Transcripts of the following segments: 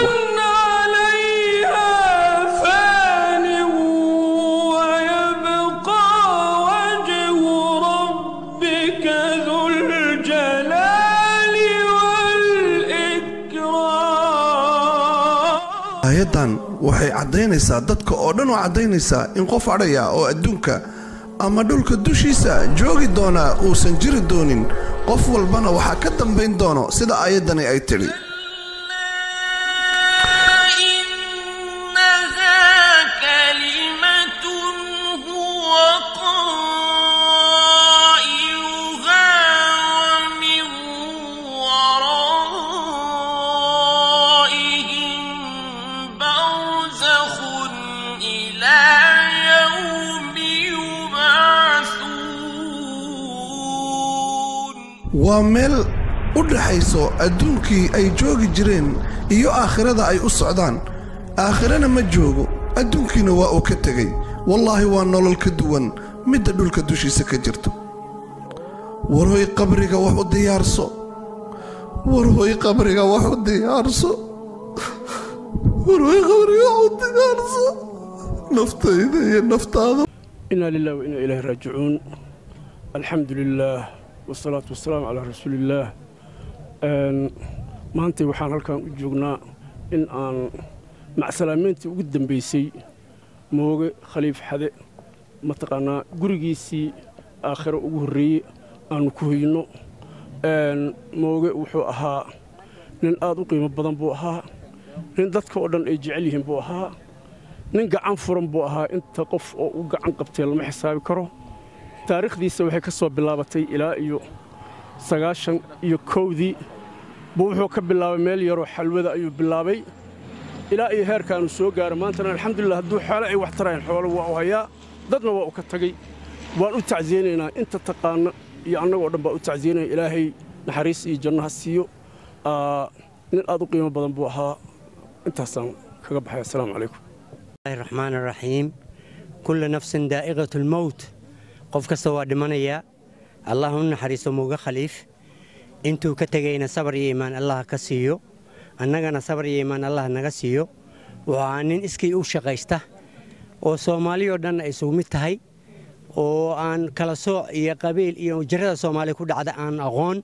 من عليها فان ويبقى وجه ربك ذو الجلال والإكرام. Aayaddan waxay caddaynaysaa dadka oo dhan oo caddaynaysaa in qof adhaya oo adduunka ama dhulka dushiisa joogi doonaa uusan jiri doonin. Qof walbana waxaa ka dambayn doono sida aayaddani ay tidhi. إنها كلمة هو قائلها ومن ورائهم برزخ إلى يوم يبعثون. Waa meel u dhaxayso adduunkii ay joogi jireen iyo aakhirada ay u socdaan. Aakhirana ma joogo, adduunkiina waa uu ka tegey. Wallaahi waa nolol ka duwan midda dhulka dushiisa ka jirto. Warhoy qabriga wax u diyaarso, warhoy qabriga wax u diyaarso, warhoy qabriga wax u diyaarso, naftayda iyo naftaada. إنا لله وإنا إليه راجعون. الحمد لله والصلاة والسلام على رسول الله. Maantay waxaan halkan u joognaa in aan macsalaameyntii ugu dambaysay Mooge Khaliif Xade, mataqaanaa, gurigiisii aakhiro ugu horreeyey aanu ku hoyno. Mooge wuxuu ahaa nin aad u qiimo badan buu ahaa, nin dadka oo dhan ay jecel yihiin buu ahaa, nin gacan furan buu ahaa. Inta qof oo u gacan qabtay lama xisaabi karo. Taariikhdiisa waxay ka soo bilaabatay ilaa iyo 91-dii buu wuxuu ka bilaabay meel yaroo xalwada ayuu bilaabay ilaa iyo heerkaanu soo gaaro maantana. Alxamdulilah, hadduu xoole ay wax tarayaan xoolo waa u hayaa, dadna waa u ka tagay. Waan u tacsiyeynaynaa, inta taqaana iyo annagoo dhan baa u tacsiyeynaya. Ilaahay naxariis iyo janno ha siiyo. Nin aad u qiimo badan buu ahaa. Intaasaan kaga baxay. Assalaamu calaykum. الله الرحمن الرحيم. كل نفس دائقة الموت. Qof kasta waa dhimanayaa. Allah u naxariisto Mooge Khaliif. Intuu ka tegayna sabar iyo iimaan Allah ka siiyo, annagana sabar iyo iimaan Allah naga siiyo. Wuxuu ahaa nin iskii u shaqaysta oo Soomaali oo dhan ay isugu mid tahay oo aan kala sooc iyo qabiil iyo jirada Soomaali ku dhacda aan aqoon.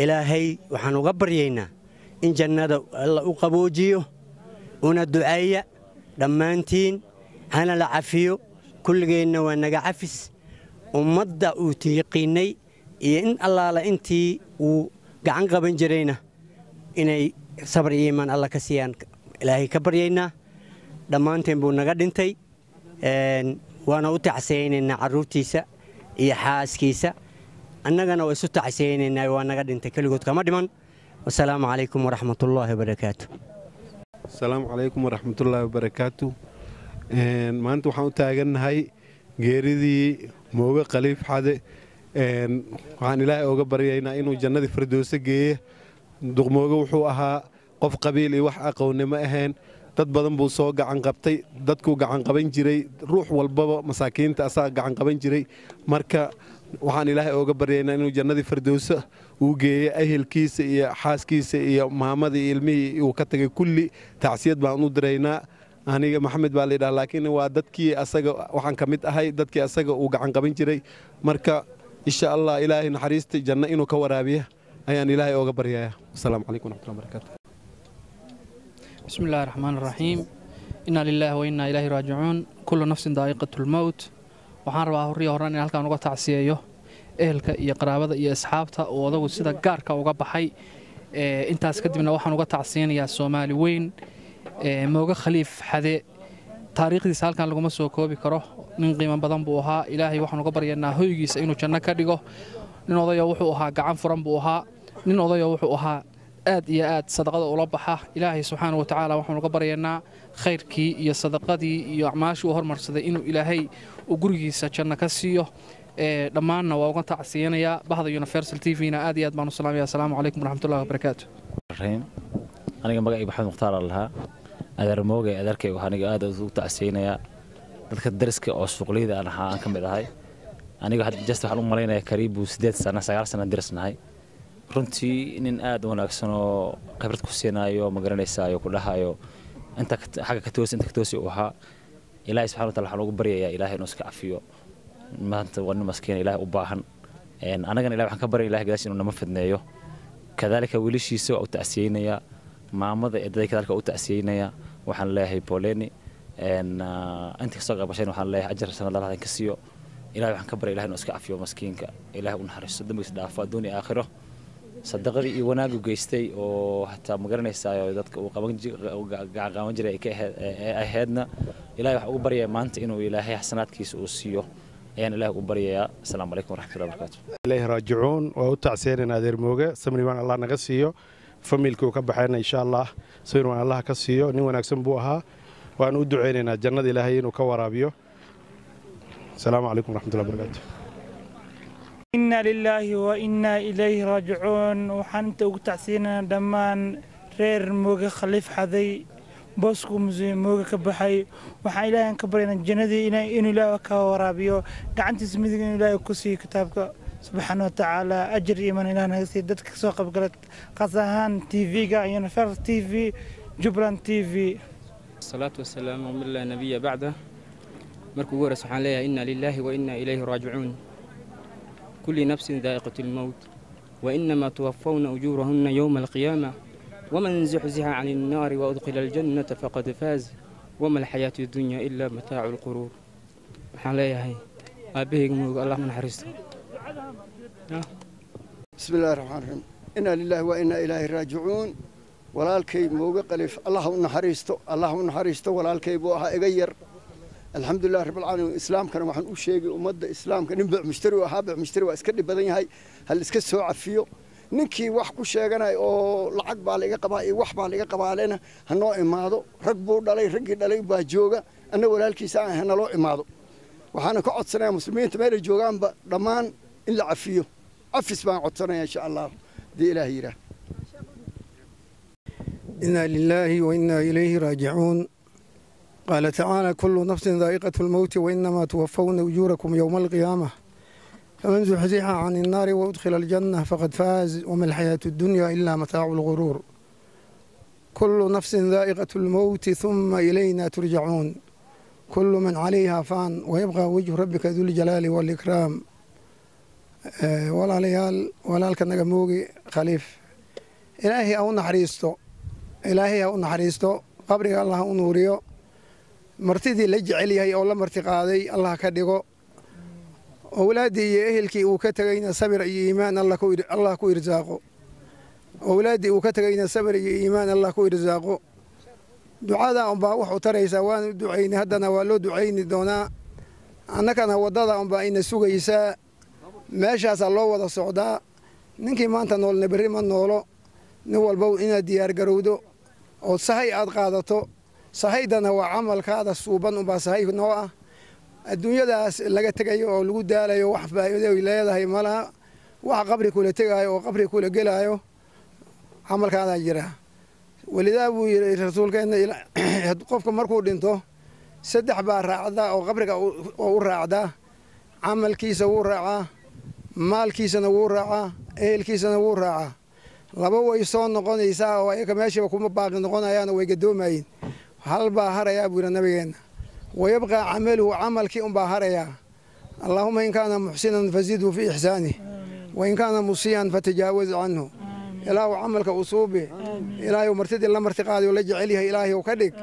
Ilaahay waxaan uga baryaynaa in jannada Alla u qaboojiyo. Una duceeya dhammaantiin, hana la cafiyo. Kulligeenna waa naga cafis. Ummadda uu tiiqiinay iyo in allaala intii uu gacan qaban jirayna inay sabar iyo iimaan Alla ka siiyaan Ilaahay ka baryaynaa. Dhammaanteen buu naga dhintay. Waana u tacsiyaynaynaa carruurtiisa iyo xaaskiisa, annagana waa isu tacsiyaynaynaa. Waa naga dhintay, keligood kama dhiman. Wasalaamu calaykum waraxmatullaahi wabarakaatu. Asalaamu calaykum waraxmatullaahi wabarakaatu. Maanta waxaan u taagannahay geeridii Mooge Khaliif Xade. Waxaan Ilaahay ooga baryaynaa inuu jannadii Firdowse geeye. Duqmooge wuxuu ahaa qof qabiil iyo wax aqoonnimo ahayn. Dad badan buu soo gacan qabtay, dadkuu gacan qaban jiray, ruux walbaba masaakiinta asaga gacan qaban jiray. Marka waxaan Ilaahay ooga baryaynaa inuu jannadii Firdowse uu geeye. Ehelkiisa iyo xaaskiisa iyo maamadii iyo ilmihii uu ka tagay kulli tacsiyad baan u diraynaa. Aniga Maxamed baa layidhaha, laakiin waa dadkii asaga, waxaan ka mid ahay dadkii asaga uu gacan qaban jiray. Marka insha Allah Ilaahay naxariista janno inuu ka waraabiya ayaan Ilaahay ooga baryaya. Wasalaamu calaykum waraxmatullahi wabarakaatu. بسم الله الرحمن الرحيم. إنا لله وإنا إليه راجعون. كل نفس ذائقة الموت. Waxaan rabaa horriya horaan in halkaan uga tacsiyeeyo ehelka iyo qaraabada iyo asxaabta oo odagu sida gaarka uga baxay. Intaas kadibna waxaan uga tacsiyanayaa Soomaali weyn. Mooge Khaliif Xade taariikhdiisa halkan laguma soo koobi karo. Nin qiimo badan buu ahaa. Ilaahay waxaan uga baryanaa hoygiisa inuu janno ka dhigo. Nin odayo wuxuu ahaa gacan furan buu ahaa, nin odayo wuxuu ahaa aad iyo aad sadaqada ula baxa. Ilaahay subxaana wa tacaala waxaan uga baryanaa khayrkii iyo sadaqadii iyo acmaashii uu hormarsaday inuu Ilaahay uu gurigiisa janno ka siiyo. Dhammaanna waa uga tacsiyanayaa bahda Universal TV-na. Aad iyo aad baan u salaamaya. Asalaamu calaykum waraxmatullahi wabarakaatu. Aniga magacayga Maxamed Mukhtaar aan lahaa. Adeer Mooge adeerkaygu, aniga aad ugu tacsiyeynayaa dadka dariska oo suuqleyda aan ahaa aan ka mid ahay. Aniga hadda just waxaan u malaynayaa kariibu 8 sano, 9 sano darisnahay. Runtii nin aad u wanaagsan oo khibrad ku siinayo, ma garanaysaa, ku dhahayo inta xagga ka toosi, inta ka toosi uu ahaa. Ilaahay subxana wa taala waxaan ugu baryayaa Ilaahay inuu iska cafiyo. Maanta waa nin maskiin Ilaahay u baahan. Anagana Ilahay waxaan ka baryaya Ilahay gadaashiis inuu nama fidneeyo. Kadaalika wiilashiisa waa u tacsiyeynayaa, maamada eedaday kadaalika waa u tacsiyeynayaa. Waxaan leeyahay poleni inta kasoo qabasheen, waxaan leeyahay ajar sanad Allah idinka siiyo. Ilahay waxaan ka baryaya Ilahay inuu iska cafiyo maskiinka, Ilahay u naxariisto, dambigiisa dhaafo adduun iyo aakhiro. Sadaqadii iyo wanaagu geystay oo hataa ma garanaysaa dadka uu qaban gacan qaban jiray ay ka ahaydna, Ilahay waxaan ugu baryayaa maanta inuu Ilaahay xasanaadkiisa uu siiyo ayaan Ilahay ugu baryayaa. Asalaamu calaykum waraxmatullahi wabarakaatu. Ilayhi raajicuun. Waa u tacsiyanayna adeer Mooge, samri waan Allah naga siiyo. Familkii uu ka baxayna insha Allah samir waan Allah ka siiyo. Nin wanaagsan buu ahaa, waan u ducaynaynaa jannada Ilaahay inuu ka waraabiyo. Asalaamu calaykum waraxmatullahi wabarakaatu. Inna lilaahi wa inna ilayhi raajicuun. Waxaan inta ugu tacsiinanaa dhammaan reer Mooge Khaliif Xaday, boosku Mooge ka baxay. Waxaan Ilaahay ka baryaynaa jannadii inuu Ilaahay ka waraabiyo, gacantiisa midig inuu Ilaahay ku siiyo kitaabka subxaana wa tacaala, ajir iyo iimaan Ilaah naga siiyo. Dadka kasoo qaybgala, qaas ahaan TV-ga Universal TV, Jubbaland TV. الصلاة والسلام من لا نبي بعده. Marka ugu horeysa waxaan leeyahay inna lillahi wa inna ilayhi raajicuun. Kulli nafsin daa'iqatu lmowt wa innamaa tuwaffawna ujuurahunna yowma alqiyaama waman zuxzixa cani annaari waudkhila aljannata faqad faaz wama alxayaatu addunya ilaa mataacu lquruur. Waxaan leeyahay aabbahayga Mooga Allah ma naxariisto. بسم الله الرحمن الرحيم. إنا لله وإنا إليه راجعون. Walaalkay Mooge Khaliif Allah u naxariisto, Allah u naxariisto. Walaalkay buu ahaa iga yar. Alxamdulilah rabbil caalamiin. Islaamkana waxaan u sheegay ummadda islaamka, nin beec mushtari u ahaa. Beec mushtari waa iska dhib badan yahay, hal iska soo cafiyo. Ninkii wax ku sheeganay oo lacag baa laiga qabaa iyo wax baa laiga qabaalena ha noo imaado. Rag buu dhalay, raggii dhalay baa jooga, anna walaalkiisa aan hanaloo imaado. Waxaana ka codsanayaa muslimiinta meelay joogaanba dhammaan in la cafiyo. Cafis baan codsanaya insha Allah hadii Ilaah yidhaah. إنا لله وإنا إليه راجعون. قال تعالى: كل نفس ذائقة الموت وإنما توفون أجوركم يوم القيامة فمن زحزح عن النار وأدخل الجنة فقد فاز وما الحياة الدنيا إلا متاع الغرور. كل نفس ذائقة الموت ثم إلينا ترجعون. كل من عليها فان ويبقى وجه ربك ذو الجلال والإكرام. Walaalayaal, walaalka naga Mooge Khaliif, Ilaahay ha u naxariisto, Ilaahay ha u naxariisto, qabriga Allah ha u nuuriyo, martidii la jecel yahay oo la marti qaaday Allah ka dhigo. Owlaaddii iyo ehelkii uu ka tegayna sabir iyo iimaan Allah ku irsaaqo. Owlaaddii uu ka tegayna sabir iyo iimaan Allah ku irsaaqo. Ducada unbaa wax u taraysaa. Waanu ducaynay, haddana waa loo ducayni doonaa. Annakana waddada unbaa ina sugaysaa, meeshaasaa loo wada socdaa. Ninkii maanta noolna berri ma noolo. Nin walbow inaad diyaargarowdo oo sahay aad qaadato. Sahaydana waa camalkaada suuban unbaa sahay noo ah. Adduunyadaas laga tegayo oo lagu daalayo wax faa'iido ay leedahay malaha. Wax qabri kula tegaayo oo qabri kula gelaayo camalkaadaa jira. Welidaa buu yidhi rasuulkeenna, qofka markuu dhinto saddex baa raacda oo qabriga oo u raacdaa: camalkiisa wuu raacaa, maalkiisana wuu raacaa, ehelkiisana wuu raacaa. Laba way soo noqonaysaa oo ayaga meeshiiba kuma baaqi noqonayaan oo way gadoomayeen. Hal baa harayaa buu yidhi nabigeenna: wayabqaa camaluhu, camalkii unbaa harayaa. Allaahuma in kaana muxsinan fazidhu fii ixsaanih wain kaana musii'an fatajaawaz canhu. Ilaahu camalka u suubi. Ilaahay martidii la marti qaaday oo la jecel yahay Ilaahay ka dhig.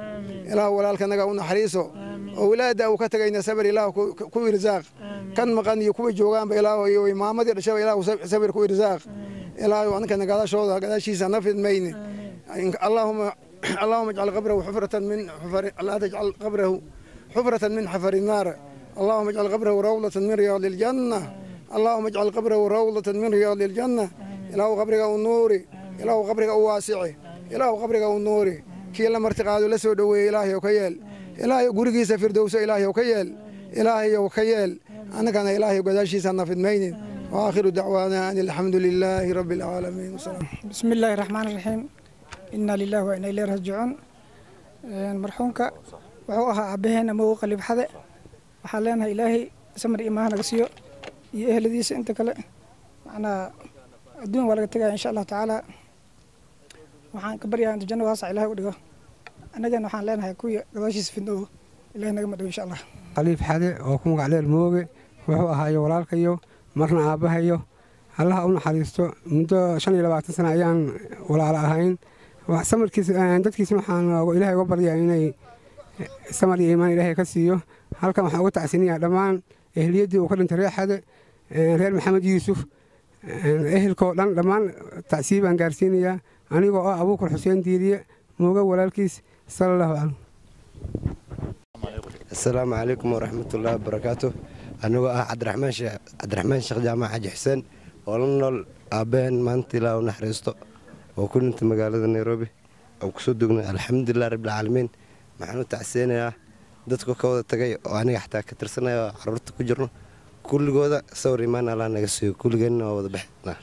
Ilaahu walaalkanaga u naxariiso. Owlaadda uu ka tagayna sabir Ilaahu ku irsaaq. Kan maqan iyo kuwa joogaanba Ilaahu iyo imaamadii dhashaba Ilaahu sabir ku irsaaq. Ilaahu ankana gadaashooda gadaashiisa na fidmayne. Allaahuma اللهم اجعل قبره حفرة من حفر، لا تجعل قبره حفرة من حفر النار. اللهم اجعل قبره روضة من رياض الجنة. اللهم اجعل قبره روضة من رياض الجنة. إله قبرك النور، إله قبرك واسع، إله قبرك النور. Kii la marti qaado la soo dhoweeyey Ilaahay ka yeel. Ilaahay gurigiisa firdowso Ilaahay ka yeel. Ilaahay ka yeel. Annagana Ilaahay gadaashiisa hana fidmaynin. Waakhiru dacwaana an alxamdu lilaahi rabbi alcaalamiin. Bismi illaahi raxmaan raxiim. Inaa lilahi wa inaa ilayhi raajicuun. Marxuumka wuxuu ahaa aabbaheena Mooge Khaliif Xade. Waxaan leenahay Ilaahay samar iyo imaan naga siiyo iyo eheladiisa inta kale. Macnaa adduun waa laga tegaya, insha Allahu tacaala. Waxaan ka baryaa inta janno waasac Ilahay u dhigo. Annagana waxaan leenahay kuwii gadaashiisa fidnoobo Ilahay nagama dhigo, insha Allah. Khaliif Xade oo ku magac dheer Mooge wuxuu ahaayo walaalkayo, marna aabbahayo. Allaha u naxariisto. Muddo 25 sana ayaan walaalo ahayn. Samarkiisa dadkiisna waxaan Ilaahay uga baryaa inay samar iyo iimaan Ilaahay ka siiyo. Halkan waxaan uga tacsiniyaa dhammaan ehliyaddii uu ka dhintay, reer Xade, reer Maxamed Yuusuf, ehelkoo dhan. Dhammaan tacsiyi baan gaarsiinayaa anigoo ah Abuukar Xuseen Diiriye, Mooge walaalkiis. Sala Allahu calayh. Asalaamu calaykum waraxmatullaahi wabarakaatu. Anigoo ah Cabdiraxmaan Sheekh, Cabdiraxmaan Sheekh Jaamac Xaji Xuseen, oo la nool aabbaheen maanta, Ilaa u naxariisto, oo ku dhintay magaalada Nairobi oo kusoo dugnay. Alxamdulilah rabbilcaalamiin. Waxaan u tacseenayaa dadku ka wada tagay oo aniga xataa ka tirsanaya oo carruurta ku jirno. Kulligooda sawir imaan Allah naga siiyo, kulligeenna waa wada baxnaa.